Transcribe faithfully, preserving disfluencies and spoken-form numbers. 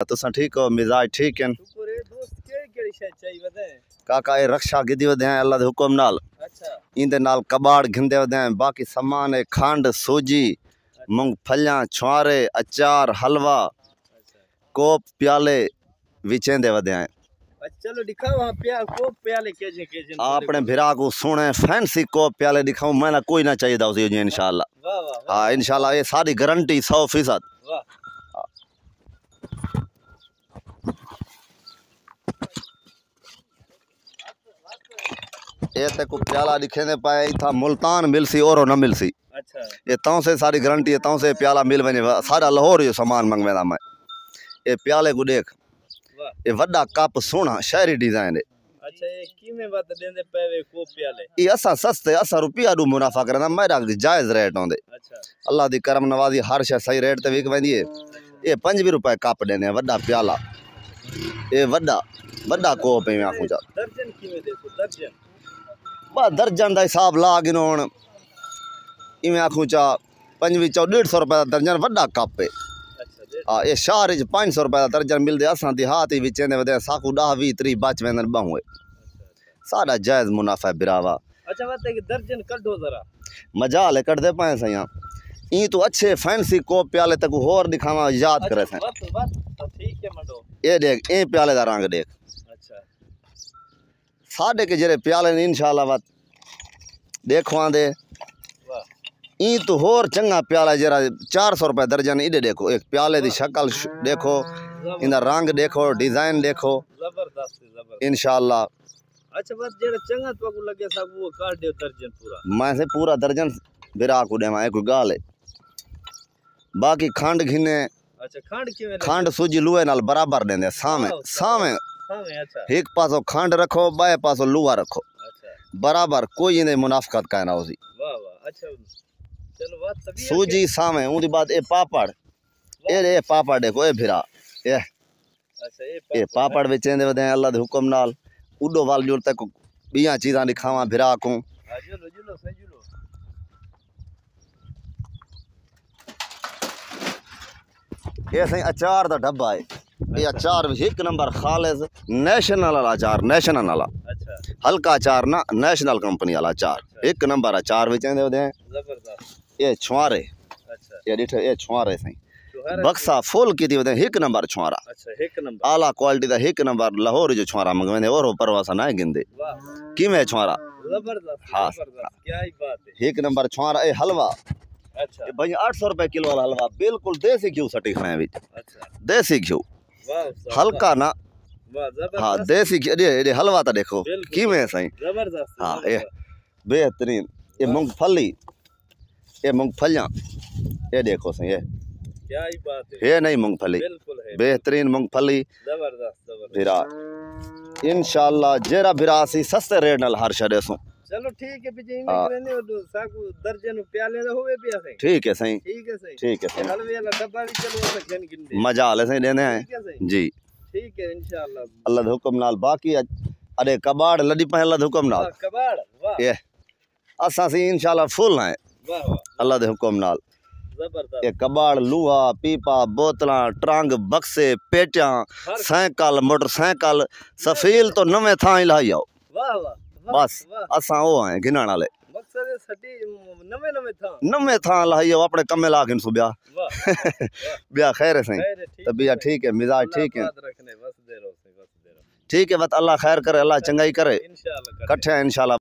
تساں ٹھیک ہو؟ مزاج ٹھیک ہن؟ شکر ہے دوست۔ کیڑی کیڑی شے چاہیے ودے؟ کاکا، اے رکشہ گھدی ودے ہیں، اللہ دے حکم نال۔ اچھا۔ ایندے نال کباڑ گھندے ودے ہیں، باقی سامان ہے، کھنڈ، سوجی، مونگ پھلیاں، چھوارے، اچار، حلوہ، کوپ، پیالے وچیندے ودے ہیں۔ اچھا، چلو ݙکھاؤ ہاں، پیا کوپ پیالے کیجھے کیجھے۔ آ اپݨے بھرا کوں سوہݨے فینسی کوپ پیالے ݙکھاؤں، میں نہ کوئی نہ چاہیدا ہوسی جی، انشاءاللہ۔ واہ واہ واہ۔ ہاں، انشاءاللہ، اے ساری گارنٹی سو فیصد۔ واہ۔ اے تیکوں پیالہ ݙکھیندے پئے، اتھاں ملتان ملسی، اورو نہ ملسی۔ اچھا۔ اے تاں سے ساری گارنٹی ہے، تاں سے پیالہ مل ونڄے، سارا لاہور جو سامان منگویندا میں۔ اے پیالے کوں ݙیکھ۔ واہ۔ اے وݙا کپ سوہݨا شہری ڈیزائن ہے۔ اچھا، اے کیویں وت ݙیندے پئے وے کوپ پیالے؟ اے اساں سستے، اساں روپیہ ݙو منافع کریندا، میݙا جائز ریٹ ہوندے۔ اچھا۔ اللہ دی کرم نوازی، ہر شے صحیح ریٹ تے وک ویندی ہے۔ اچھا۔ اے پنجوی روپے کپ ݙیندے ہیں، وݙا پیالہ۔ اے وݙا، وݙا کوپ ایویں آکھوں چا۔ درجن کیویں ݙیسو؟ درجن؟ بس درجن دا حساب لا گھنو ہݨ۔ ایویں آکھوں چا، پنجوی چو ݙیڈھ سو روپے دا درجن وݙا کپ ہے۔ اچھا، ݙیڈھ سو۔ ہاں، اے شہر اچ پنج سو روپے دا درجن ملدے، اساں دیہات اچ وچیندے ودے ہیں، ساکوں ݙاہ ویہہ تریہہ بچ ویندن ٻہوں ہے۔ اچھا، اچھا۔ ساݙا جائز منافع ہے بھراوا۔ اچھا، وت ہک درجن کڈھو ذرا۔ مجال ہے، کڈھدے پئے ہیں سئیں۔ ایں توں اچھے فینسی کوپ پیالے تیکوں ہور ݙکھاواں، یاد کرے سئیں۔ وت، وت، تاں ٹھیک ہے منڈو۔ اے ݙیکھ، ایں پیالے دا رنگ ݙیکھ۔ اچھا۔ ساݙے کے جیڑھے پیالے نے انشاءاللہ وت ݙیکھو آندے۔ واہ۔ ایں توں ہور چنڳا پیالہ جیڑھا چار سو روپے درجن، ایݙے ݙیکھو، ہک پیالے دی شکل ش-، ݙیکھو، ایندا رنگ ݙیکھو، ڈیزائن ݙیکھو۔ زبردست، زبردست۔ انشاءاللہ۔ اچھا، بس جیڑھا چنڳا تہاکوں لڳے، ساکوں او کر ݙیو درجن پورا۔ میں سئیں پورا درجن بھرا کوں ݙیواں، اے کوئی ڳالھ ہے؟ باقی کھنڈ گھنے۔ اچھا، کھنڈ کیویں لڳے؟ کھنڈ سوجی لوہے نال برابر ݙیندے، ساویں، واہ، ساویں۔ ساویں، اچھا۔ ہک پاسوں کھنڈ رکھو، ٻئے پاسوں لوہا رکھو۔ اچھا۔ برابر، کوئی ایندے منافقت کائنا ہوسی۔ واہ، واہ، اچھا۔ چلو، واہ، طبیعت سوجی ساویں، اوندے بعد اے پاپڑ۔ اے، اے پاپڑ ݙیکھو، اے بھرا۔ اے۔ اچھا، اے اے پاپڑ۔ پاپڑ وچیندے ودے ہیں اللہ دے حکم نال۔ اݙو ول ڄل تک ٻیاں چیزاں ݙکھاواں بھرا کوں۔ ہاں، ڄلو، ڄلو، سئیں، ڄلو۔ اے سئیں اچار دا ڈبہ ہے۔ اے اچار وی ہک نمبر خالص نیشنل والا اچار، نیشنل والا۔ اچھا۔ ہلکا اچار نہ، نیشنل کمپنی والا اچار۔ اچھا۔ ہک نمبر اچار وچیندے ودے ہیں۔ زبردست۔ اے چھوارے۔ اچھا۔ اے ݙٹھو، اے چھوارے سئیں۔ چھوارے بکسا سئیں۔ فل کیتی ودے، ہک نمبر چھوارا۔ اچھا، ہک نمبر۔ اعلیٰ کوالٹی دا ہک نمبر، لاہور جو چھوارا منگویندے، اور پروں اساں نہ گھندے۔ واہ۔ کیویں چھوارا؟ زبردست، ہاں۔ زبردست، کیا ہی بات ہے۔ ہک نمبر چھوارا، اے حلوہ۔ اچھا۔ اے بھائی اٹھ سو روپے کلو والا حلوہ، بالکل دیسی گھیو سٹی کھڑے ہیں وچ۔ اچھا۔ دیسی گھیو۔ واہ استاد، ہلکا واہ۔ نہ۔ واہ، زبردست۔ ہاں، دیسی گھیو، اے، اے حلوہ تاں ݙیکھو۔ بالکل۔ کیویں ہے سئیں؟ زبردست، ہاں، اے۔ زبردست۔ بہترین۔ اے مونگ پھلی، اے مونگ پھلیاں، اے ݙیکھو سئیں، اے۔ کیا ہی بات ہے۔ ہے نہیں مونگ پھلی؟ بالکل ہے۔ بہترین مونگ پھلی۔ زبردست، زبردست۔ بھرا، انشاءاللہ جیڑھا بھرا اسی سستے ریٹ نال ہر شے ݙیسوں۔ چلو ٹھیک ہے، پچھے ایویں ہاں۔ کریندے ہو، ساکوں درجن پیالے دا ہووے پیا سئیں۔ ٹھیک ہے سئیں۔ ٹھیک ہے سئیں۔ ٹھیک ہے سئیں۔ حلوے والا ڈبہ وی چلو اساں گھن گھندے۔ مجال ہے سئیں، ݙیندے ہیں۔ ٹھیک ہے سئیں۔ جی۔ ٹھیک ہے، انشاءاللہ۔ اللہ دے حکم نال، باقی اڄ اݙے کباڑ لݙی پئے اللہ دے حکم نال۔ واہ، کباڑ، واہ۔ اے اساں سی انشاءاللہ فل ہیں۔ واہ، واہ۔ اللہ دے حکم نال۔ زبردست۔ اے کباڑ، لوہا، پیپا، بوتلاں، ٹرنگ، بکسے، پیٹیاں، ہر سائیکل، موٹر سائیکل، سفیل تو نویں تھاں الہائی آؤ۔ واہ، واہ، واہ، بس، واہ۔ اساں او ہیں گھنݨ والے۔ مقصد ہے سٹی نویں نویں تھاں۔ نویں تھاں الہائی آؤ، اپݨے کمے لا گھن سو ٻیا۔ واہ، واہ۔ ٻیا خیر ہے سئیں؟ خیر ہے، ٹھیک ہے۔ طبیعت ٹھیک ہے، مزاج اللہ ٹھیک ہے؟ آباد رکھنے، وسدے رہو سئیں، وسدے رہو۔ ٹھیک ہے، وت اللہ خیر کرے، اللہ چنڳائی کرے۔ انشاءاللہ کرے۔ کٹھے ہیں انشاءاللہ